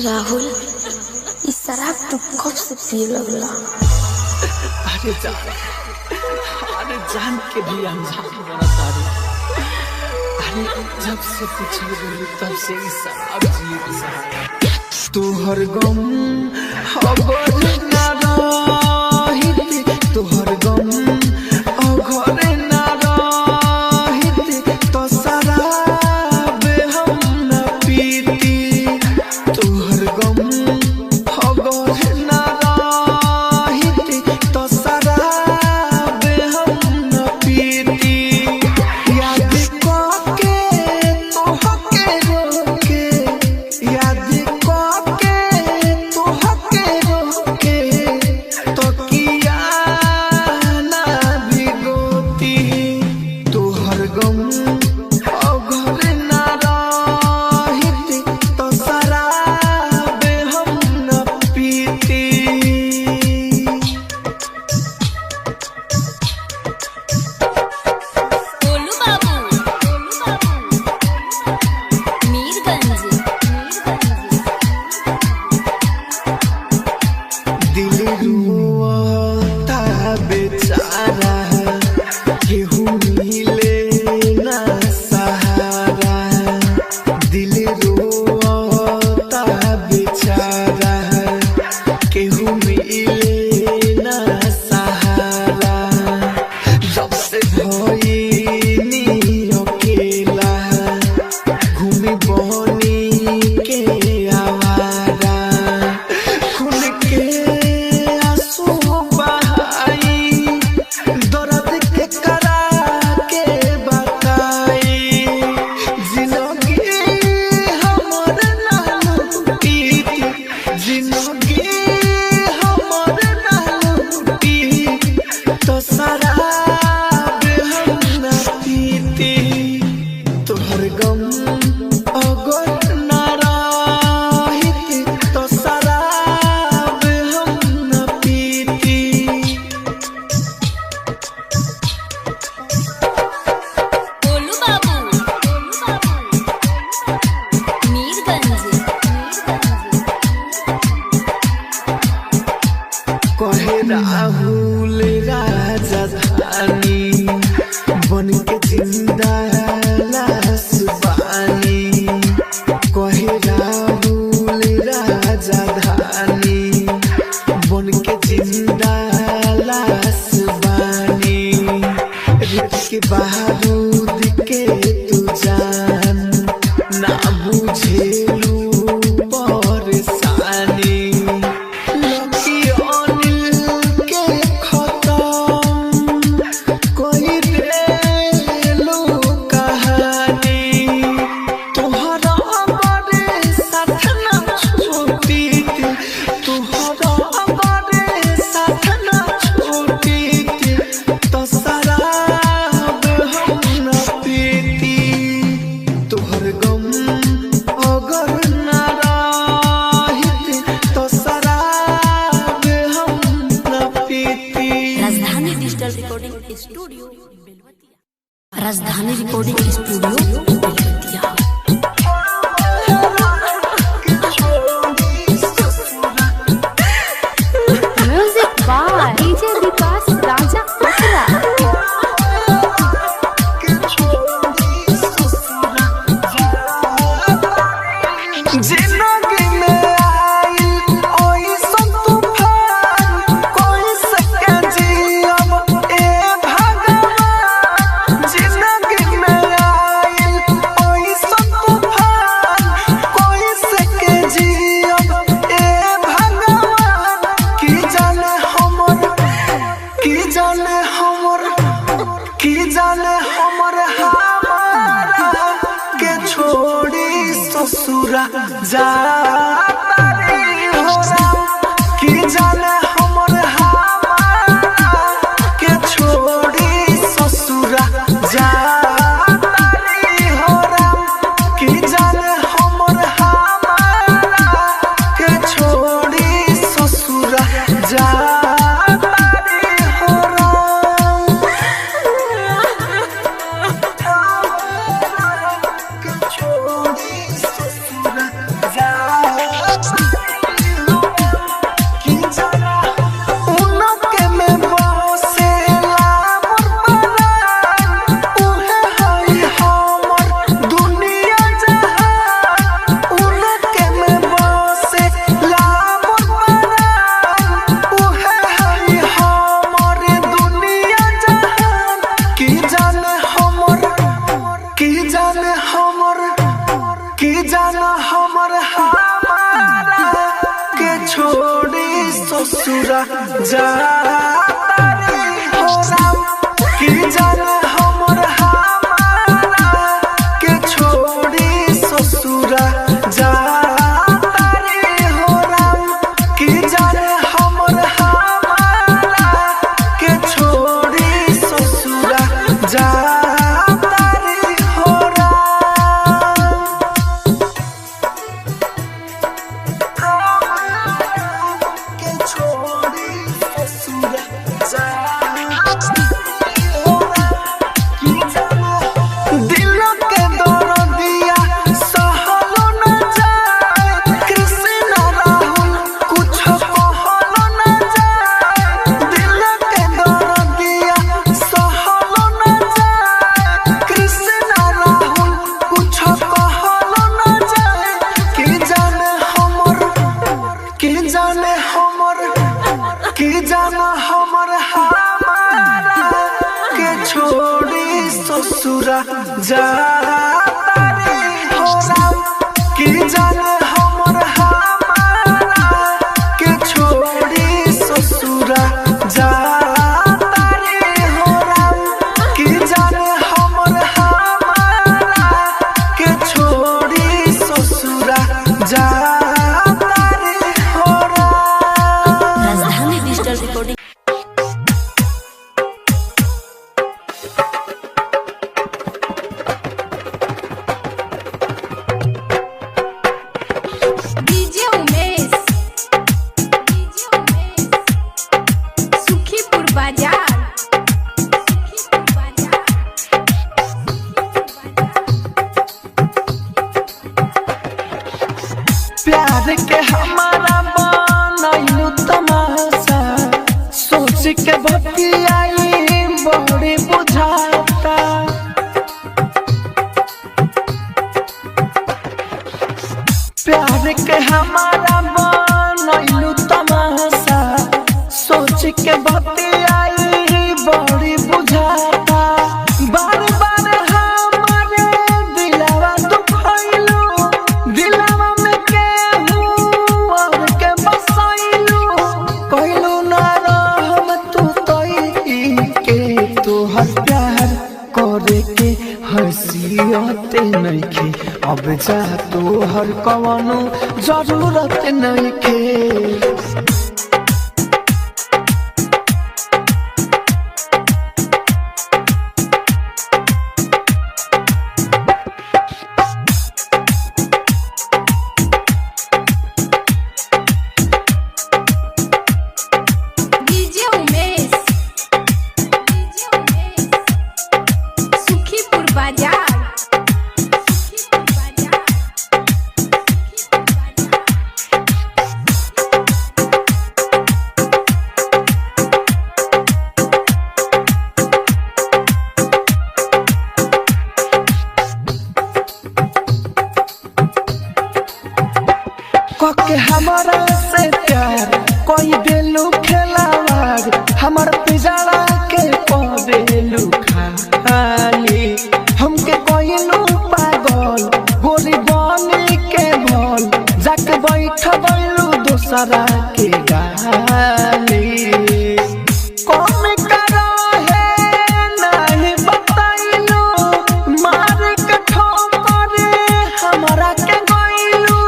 राहुल, ई शराब तू कब से पिए लगला? अरे जान, अरे जान के भी अनजान बनता रे। अरे जब से पिछड़ गई तब से ई शराब जिए के सहारा। तोहर गम अगर ना रहित, तोहर गम अगर ना रहित तो शराब हम न पीती। तोहर गम अगर ना रहित तो शराब हम न पीती। याद करके तोहके रोके, याद करके तोहके रोके तकिया ना भिगोती। तोहर गम अगर ना रहित तो शराब हम न पीती। गोलू बाबू, मीरगंज। दिल रोता बेचारा, केहू मिले ना सहारा। दिल रोता बेचारा, केहू मिले ना सहारा। जब से भइनी अकेला, घूमी बनी के आवारा। खून के आंसू बहाई, दर्द के करा के बताई। जिंदगी हमर ना लूटी, जिंदगी हमर ना लूटी तो शराब हम ना पीती। तोहर गम अगर ना रहित तो शराब हम न पीती। गोलू बाबू, मीरगंज। कहे राहुल राजधानी, बन के जिंदा लाश बानी। कहे राहुल राजधानी, बन के जिंदा लाश बानी। रेत के बारूद के तू जान ना बुझेलू परेशानी। लकी अनिल के खत्म कोई देलू कहानी। तोहरा बड़े साथ ना छूटीत, तोहरा बड़े साथ ना छूटीत तो शराब हम न पीती। तोहर गम अगर ना रहित तो शराब हम न पीती। Rajdhani digital recording studio Belwatiya. Rajdhani recording studio Belwatiya. Music by DJ Vikas Raja Akra. जिंदगी में आइल ओइसन तूफान, कोई सके जियब ए भगवान। जिंदगी में आइल ओइसन तूफान, कोई सके जियब ए भगवान। की जाने हमर, की जाने हमर, की जाने हमर हमारा के छोड़ी ससुरा जाता रे हो राम। की जाने हमर हमारा के छोड़ी ससुरा जाता रे हो राम। की जाने हमर हमारा के छोड़ी ससुरा जाता रे हो राम। के छोड़ी ससुरा जा। ससुरा जाता रे हो राम, की जाने हमर हमारा के छोड़ी ससुरा जाता रे हो राम, की जाने हमर हमारा के छोड़ी ससुरा जाता रे हो राम। के छोड़ी ससुरा जाता रे हो राम। दिल के दर्दिया सहलो न जाए, कृष्ण राहुल कुछ कहलो न जाए। दिल के दर्दिया सहलो न जाए, कृष्ण राहुल कुछ कहलो न जाए। की जाने हमर, की जाने हमर, की जाने हमर हमारा के छोड़ी ससुरा जाता रे हो राम, की जाने हमर हमारा के छोड़ी ससुरा जाता रे हो राम, की जाने हमर हमारा के छोड़ी ससुरा जाता रे हो Ram. Rajdhani digital recording. DJ Umesh, DJ Umesh, Sukhipur Bazar, Sukhipur Bazar, Sukhipur Bazar. प्यार के हमारा बनैलू तमाशा, सोच के बतियाई बड़ी बुझाता। प्यार के हमारा बनैलू तमाशा, सोच के बतियाई बड़ी बुझाता। बार बार हमारे दिलावा दुखैलू, दिलावा में केहू और के बसैलू। कहलू ना रहम तू तई के, तोहर प्यार करे के हसीयत नइखे। अब जा तोहर कवनो जरूरत नइखे। DJ Umesh, DJ Umesh, Sukhipur Bazar, Sukhipur Bazar, Sukhipur Bazar. कके हमारा से प्यार कोई देलू खेलावार, हमर पिजड़ा के पदेलू खाली। हमके कोइलू पागल गोरी बनी के भल, जाके बैठ गइलू दोसरा के गाली। कम करो है नहीं बताइलू, मार के ठोकर हमरा के गइलू।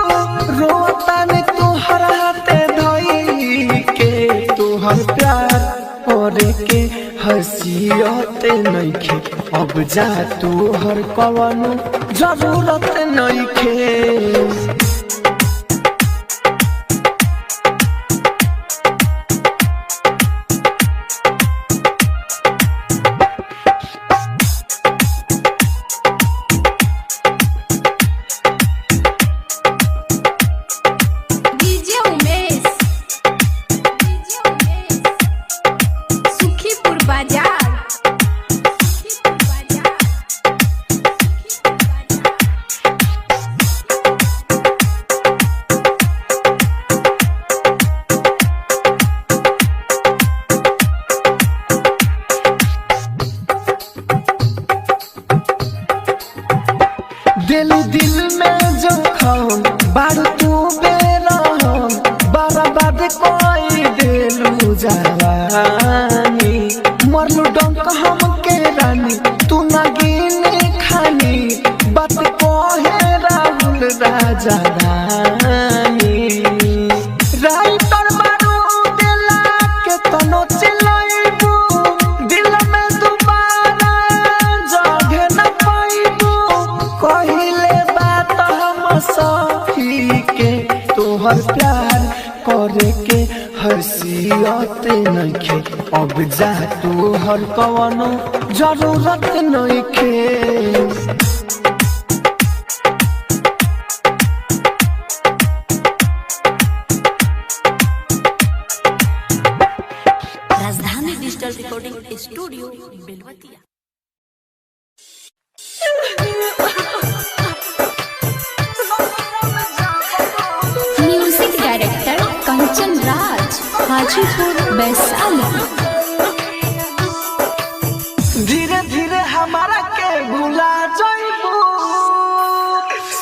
रोतन तोहर हाथे धोई के, तोहर प्यार करे के हसीयत नइखे। अब जा तोहर कवनो जरूरत नइखे। DJ Umesh, DJ Umesh, Sukhipur Bazar, Sukhipur Bazar, Sukhipur Bazar. दिल दिल में जखम बार तू बेरहम, बर्बाद कोई दिल जवानी। मरलू डंक हम के रानी तू ना गिने खानी, बात कहे राहुल राजा रानी। राइटर मारू दिला के तनो चिलैबू, दिल में दोबारा जगह न पाइबू। कहिले बात हम सही के तोहर प्यार करे के हसीयत नइखे, अब जा तोहर कवनो जरूरत नइखे। Rajdhani digital recording studio Belwatiya. Music director Kanchan Raj, Hajipur Vaishali. धीरे धीरे हमारा के भुला जाइबू,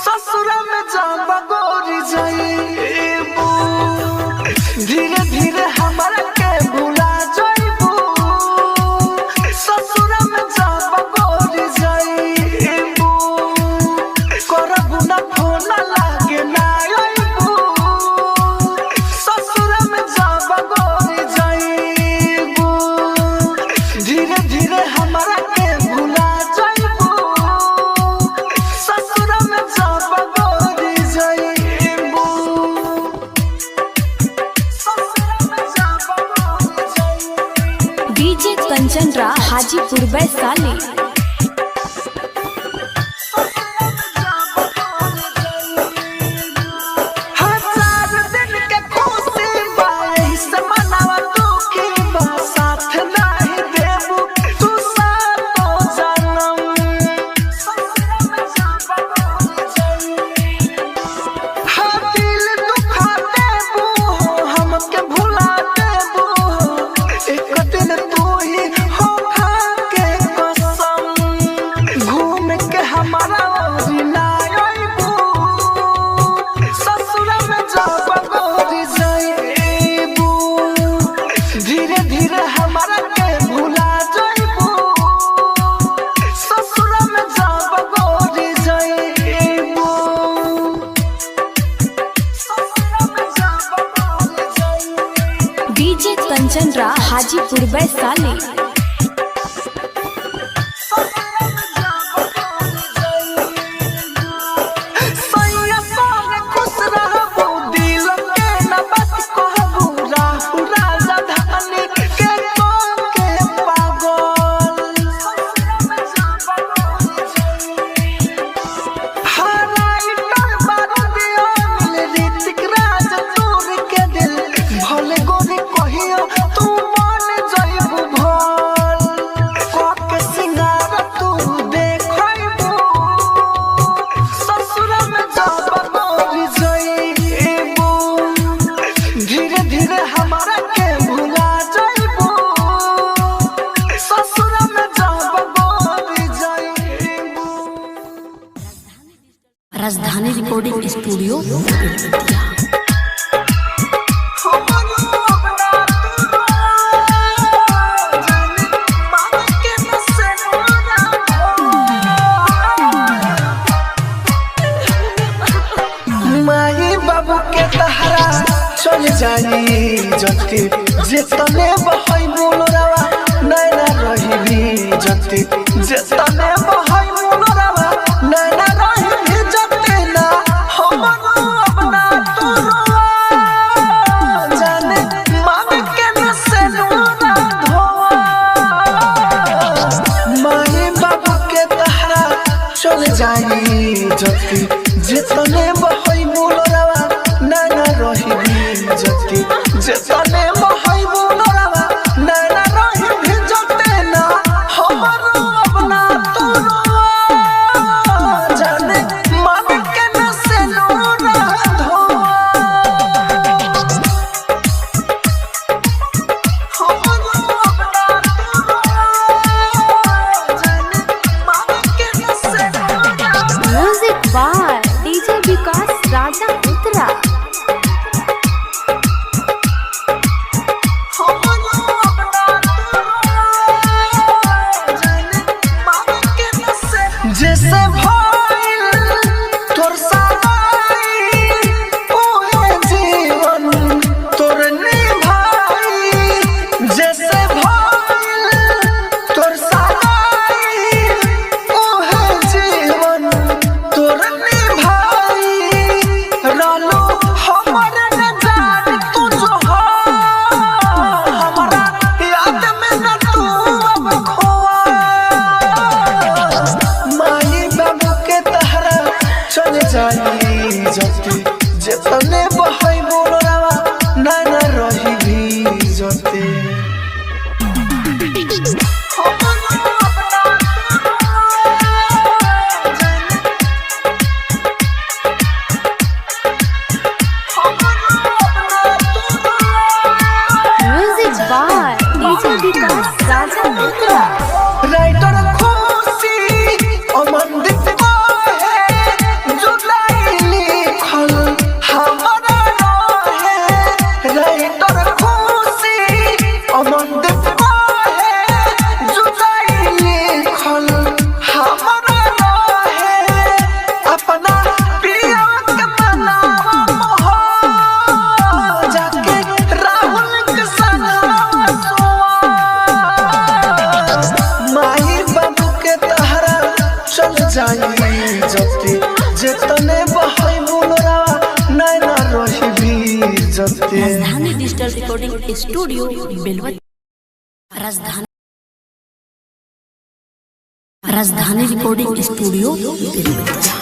ससुर में जाब गोरी जाइबू। धीरे धीरे हमारा के भुला जाइबू, ससुर में जाब गोरी जाइबू। करबू ना फोन लागे ना आइबू, ससुर में जाब गोरी जाइबू। धीरे धीरे हमारा के भुला जाइबू, ससुर में जाब गोरी जाइबू। ससुर में जाब गोरी जाइबू। डीजे कंचन राज, हाजीपुर वैशाली। हजार दिन के खुशी बा ऐसे मनावा दुखी बा, साथ नाही देबू तू सातो जनम। हाँ दिल दुखा देबू हो, हमके भुला देबू हो, एक दिन तू ही हो खा के कसम। घूम के हमारा ओरी ना आइबू, ससुर में जाब गोरी जाइबू। धीरे धीरे हमारा के भुला जाइबू, ससुर में जाब गोरी जाइबू। ससुर में जाब गोरी जाइबू। डीजे कंचन राज, हाजीपुर वैशाली। सैया संग खुश रहबू, दिल के न बात कहबू, राहु राजा धानी के के पागल। हाँ राइटर बारूद अनिल ऋतिक राज तोर के दिल, भले गोरी कहियो तू मन जइबू भल। कऽ के सिंगार तू देखइबू, ससुर में जाब गोरी जाइबू। धीरे धीरे हमारा के भुला जाइबू, ससुर में जाब गोरी जाइबू। Rajdhani recording studio Belwatiya. माई बाबू के तहरा चल जाई जति, जेतने बहई मोलरावा नैना रहिबी जति, जेतने बहई मोलरावा नैना रहिबी जति। ना हमरो अपना तोरवा जाने मांग के न से नूरा धोआ। माई बाबू के तहरा चल जाई जति, जेतने बहई मोलरावा नैना रहिबी जति, जेतने बहई मोलरावा नैना रहिबी जति। ना हमरो अपना तोरवा जाने मांग के न से नूरा धोआ। Music by DJ Vikas Raja Uttara. Oh, जेतने बहै बोलरावा नैना रही भीजते। Music by DJ Vikas Raja Uttara. Writer Khushi Amandeep है जुलाई लिखल हमारा रहे। राइटर खुशी अमनदीप है जुलाई लिखल हमारा रहे। अपना पिया के मनावा मोह जाके राहुल के संगवा सोआ। माही बाबू के तहरा चल जाई जते जेतने बहै बोलरा नैना रही भीजते। Rajdhani digital recording studio Belwatiya. Rajdhani recording studio Belwatiya.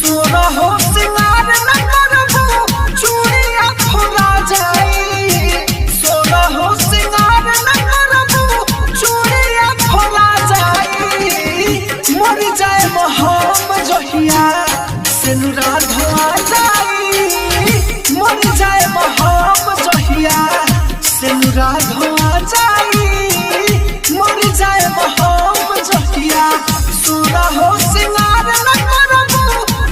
सोना हो सिंगार न करबू चूड़िया फोड़ा जाई। सोना हो सिंगार न करबू चूड़िया फोड़ा जाई। मर जाए मोहम जहिया सिनुरा धोआ जाई। मर जाए मोहम जहिया सिनुरा धोआ जाई। मर जाए मोहम जहिया। सोना हो सिंगार न करबू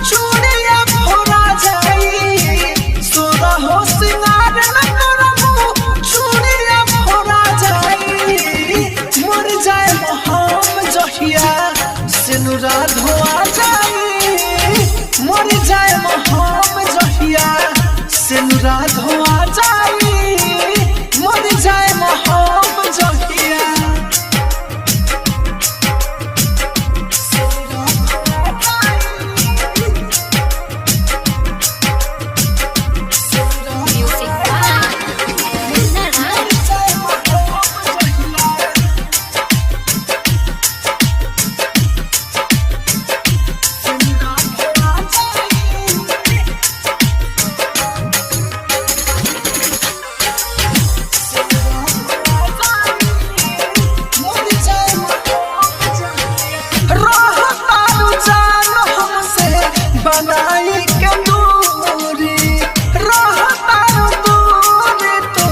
चूड़िया फोड़ा जाई। सोना हो सिंगार न करबू चूड़िया फोड़ा जाई। मर जाए मोहम जहिया सिनुरा धोआ जाई। मर जाए मोहम जहिया सिनुरा धोआ जाई। मर जाए मोहम जहिया। Music by Munna Raj. रहतारू जान हमसे बनाई के दूरी। रहतारू दूरी तू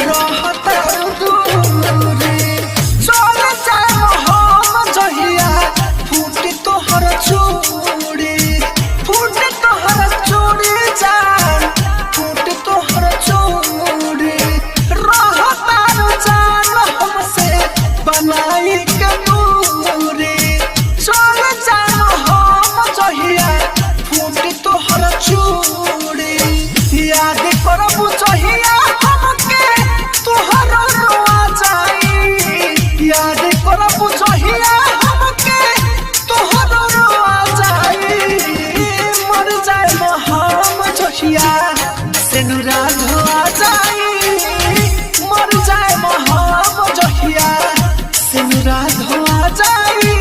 रहतारू दूरी। चल जाए हम जहिया फूट तोहर चूड़ी। फूट तोहर चूड़ी जान फूट तोहर चूड़ी। रहतारू जान हमसे बनाई के दूरी। चल जान हम जहिया फूट तोहर चूड़ी। याद करबू जहिया हमके तोहर रोआ जाई। याद करबू जहिया हमके तोहर रोआ जाई। मर जाए हम जहिया सिनुरा धोआ जाई। मर जाए हम जहिया सिनुरा धोआ जाई।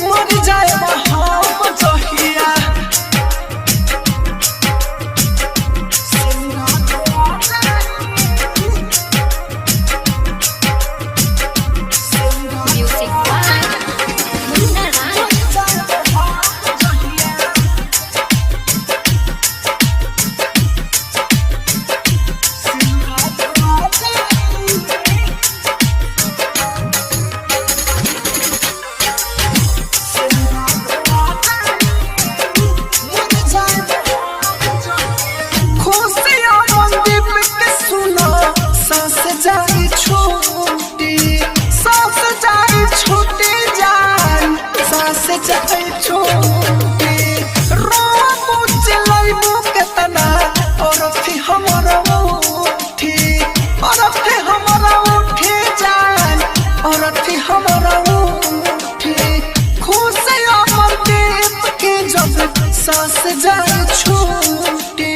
मर जाए हम जहिया। सिनुरा धोआ जाई। Music by Munna Raj. खुशियाँ मनदीप के सुनो सांस जाई छूटी। सांस जाई छूटी जान सांस जाई छूटी। रोबू चिल्लाइबू केतना और थी हमर उठी। और थी हमर उठी जान रथी हमारा उठी। खुश अमरदीप के जब सांस जाए छूटी,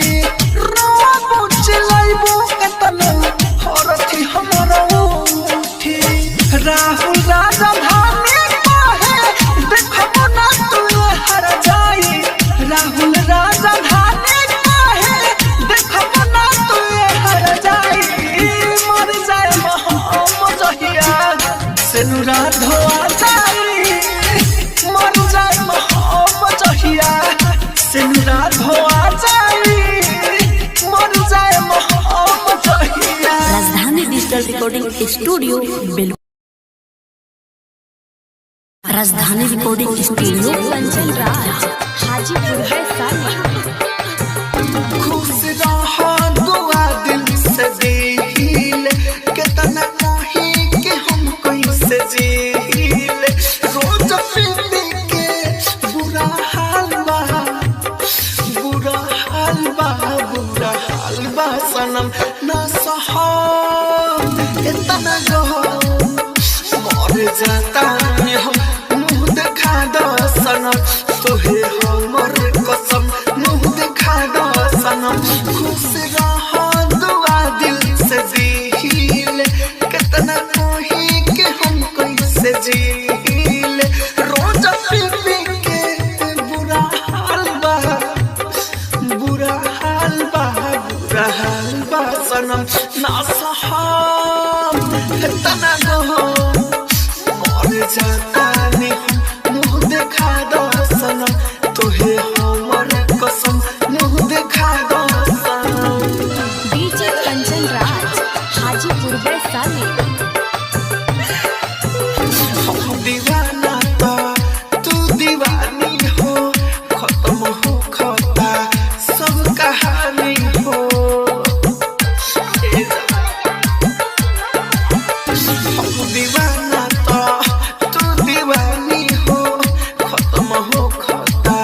रोबो चिल्लाइबो केतना रथी हमारा उठी। राहुल राजा धानी कहे देखबो ना तू हर जाई, राहुल राजा धानी कहे देखबो ना तू हर जाई। मर जाए हम जहिया सेनुरा धोआ जाई, मर जाए हम जहिया सेनुरा धोआ जाई, मर जाए हम जहिया। Rajdhani digital recording studio Bel Rajdhani recording studio Kanchan Raj Hajipur Vaishali. खुश रहा दुआ दिल से दिल, कितना कही कि हम कैसे जील। रोज पी पी के बुरा हाल बा, बुरा हाल बा, बुरा हाल बा सनम ना सहा इतना गो मर जाता हम मुंह देखा दो सनम तोहे हमर कसम, मुंह देखा दो सनम। खुश रहा दुआ दिल से दिल, कितना कही के हम कैसे जील। रोज पी पी के बुरा हाल बा, बुरा हाल बा, बुरा हाल बा सनम ना सहाम इतना गो मर जाता नहीं मुंह देखा दो सनम तोहे हमर कसम, मुंह देखा दो सनम। डीजे कंचन राज हाजीपुर वैशाली। हम दीवाना तो तू दीवानी हो, खत्म हो खता सब कहानी हो। हम दीवाना तो तू दीवानी हो, खत्म हो खता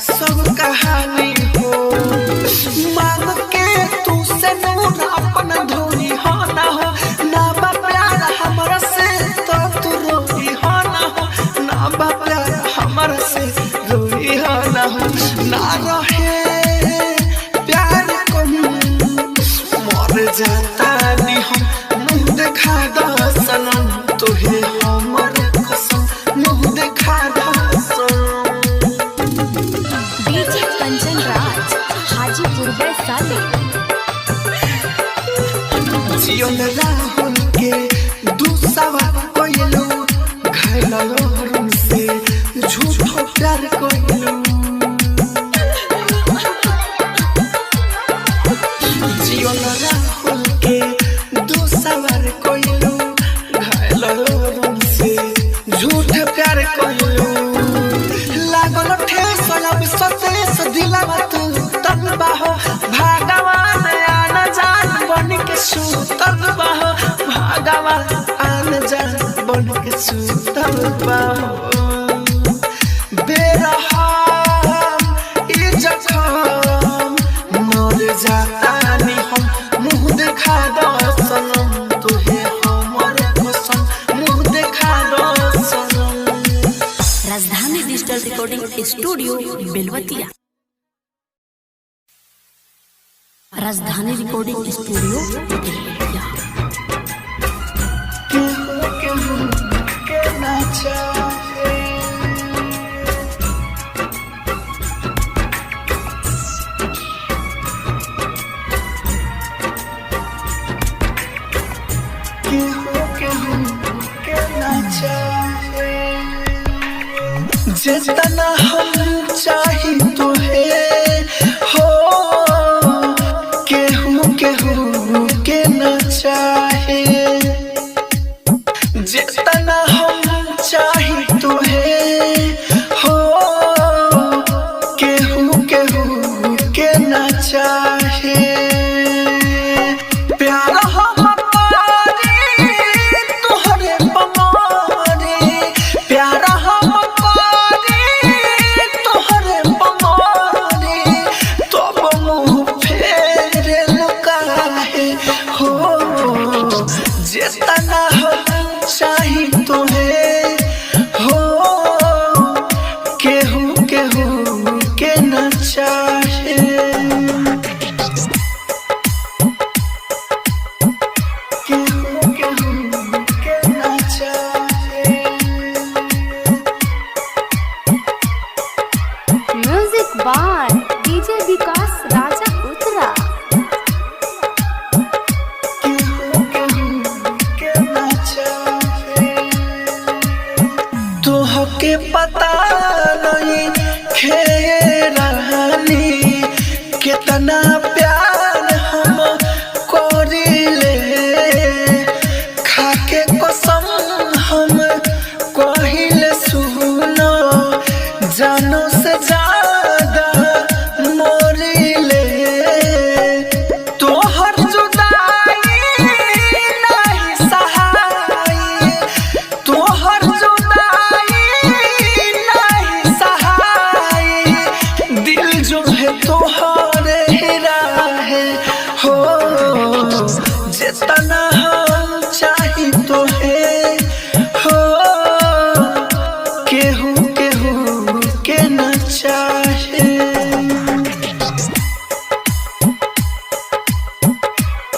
सब कहानी हो। मांग के तू से नूर अपन धोनी हो ना हो, ना बा प्यार हमरा से तो तू रोई हो ना हो, ना बा प्यार हमरा से रोई हो ना हो। ना रहे प्यार कहूँ मर जाता नहीं हम, मुंह देखा दो सनम तोहे हमर कसम, मुंह देखा दो सनम। डीजे कंचन राज हाजीपुर वैशाली। जियल राहुल के दूसवा कोइलू, घायल अरुण से झूठो प्यार कोइलू। जियल राहुल के दूसवार कोइलू, घायल अरुण से झूठ प्यार कोइलू। लागल ठेस अब सतेस दिलावा तू तन बाहो, भगवान आन जान बन के सुतल बाहो, भगवान आन जान बन के सुतल बाहो। बेरहम ई जखम मर जातानी हम, मुंह देखा दो सनम तोहे हमर कसम, मुंह देखा दो सनम। Rajdhani digital recording studio Belwatiya. Rajdhani recording studio Belwatiya. केहू केहू के ना चाहे, केहू केहू के ना चाहे। जितना हम चाही तोहे हो, केहू केहू के ना चाहे। जितना हम चाही तोहे हो, केहू केहू के ना चाहे। प्यार हम करी तोहरे बमारी, प्यार हम करी तोहरे बमारी। तोहके पता नहीं खेरानी कितना प्यार हम करिले खाके कसम हम कहिले सुनो जानो से ज्यादा मोरिले तोहर जुदाई नहीं सहाई तोहर जुदाई नहीं सहाई दिल जो है तोहरे राहे हो जितना हम चाही तो है हो केहू केहू के न चाहे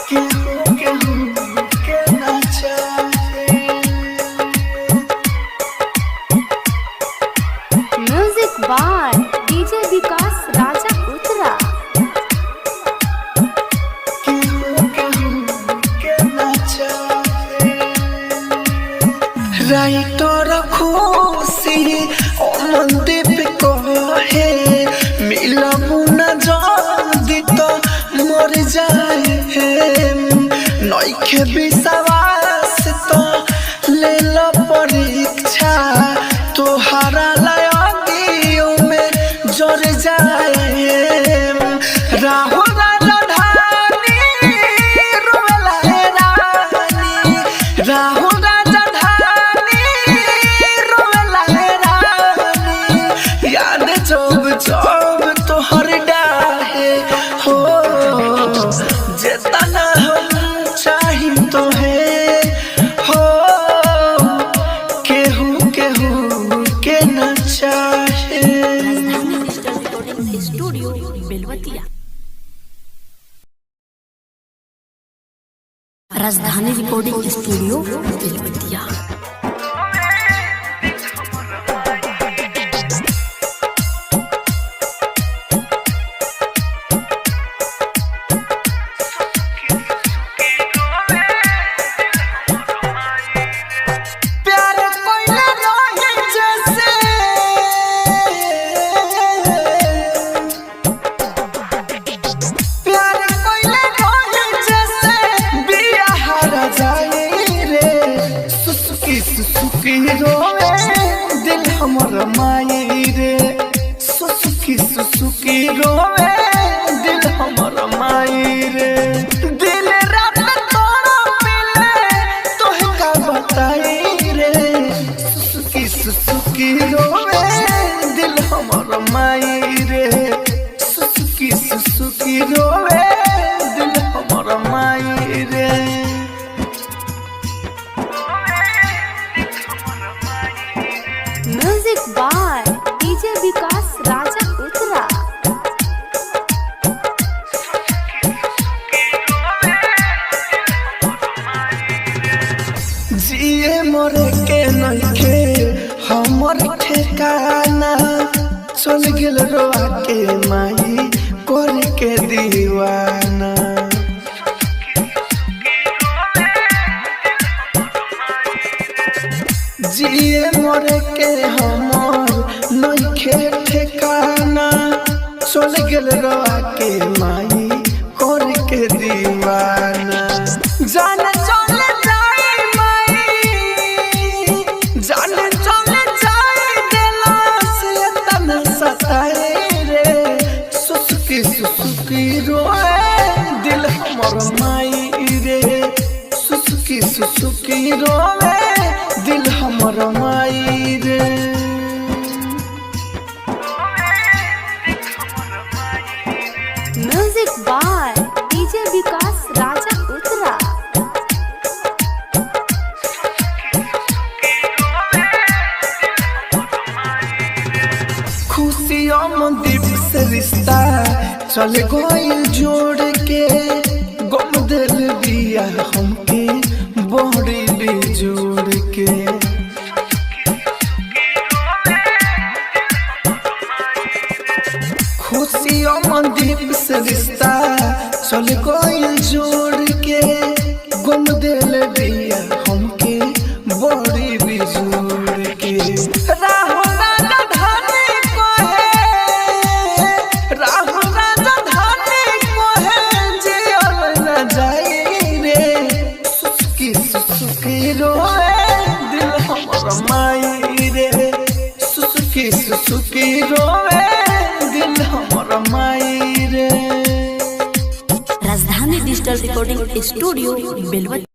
केहू केहू के न चाहे। Music by DJ Vikas Raja Uttara. Writer खुशी अमनदीप कहे मिलबू न जल्दी तो मर जाए नइखे विश्वास तो ले लो परीक्षा तोहरा लयदियों में जर जाए राहुल राजधानी रोवेला हे रानी राहुल राजधानी रोवेला हे रानी याद जब जब तोहर डाहे हो जितना हम चाही तो है हो केहू केहू के न चाहे। Rajdhani digital recording studio Belwatiya. Rajdhani recording studio Belwatiya. प्यार कोइला रहे जैसे प्यार कोइला रहे जैसे बिया हारा जाए रे सुसुकी सुसुकी रोवे दिल हमर माई रे सुसुकी सुसुकी रोवे दिल हमर माई रे दिल रात तोड़ा मिले तोहे का बताई रे सुसुकी सुसुकी रोवे दिल हमर माई रे सुसुकी सुसुकी रोवे दिल हमर माई रे। Music by DJ Vikas Raja Uttara. जिए मरे के नइखे हमर ठिकाना चल गेल रोआ के माई कर के दीवाना जिए मरे के हमर नइखे ठिकाना चल गेल रोआ के माई कर के दीवाना जान चल जाए माई जान चल जाए दिला से तना सताए रे सुसुकी सुसुकी रोए दिल हमर माई रे सुसुकी सुसुकी रोए दिल हमर माई रे। Music by DJ Vikas Raja Uttara. खुशी अमनदीप से रिश्ता चल गइल जोड़ के गम दिल बिया हमके बड़ी बेजोड़ के खुशी अमनदीप से रिश्ता चल गइल जोड़ के गम दिल बिया हमके बड़ी बेजोड़ के राह सुसुकी सुसुकी रोवे दिल हमर माई रे। Rajdhani digital recording studio Belwatiya.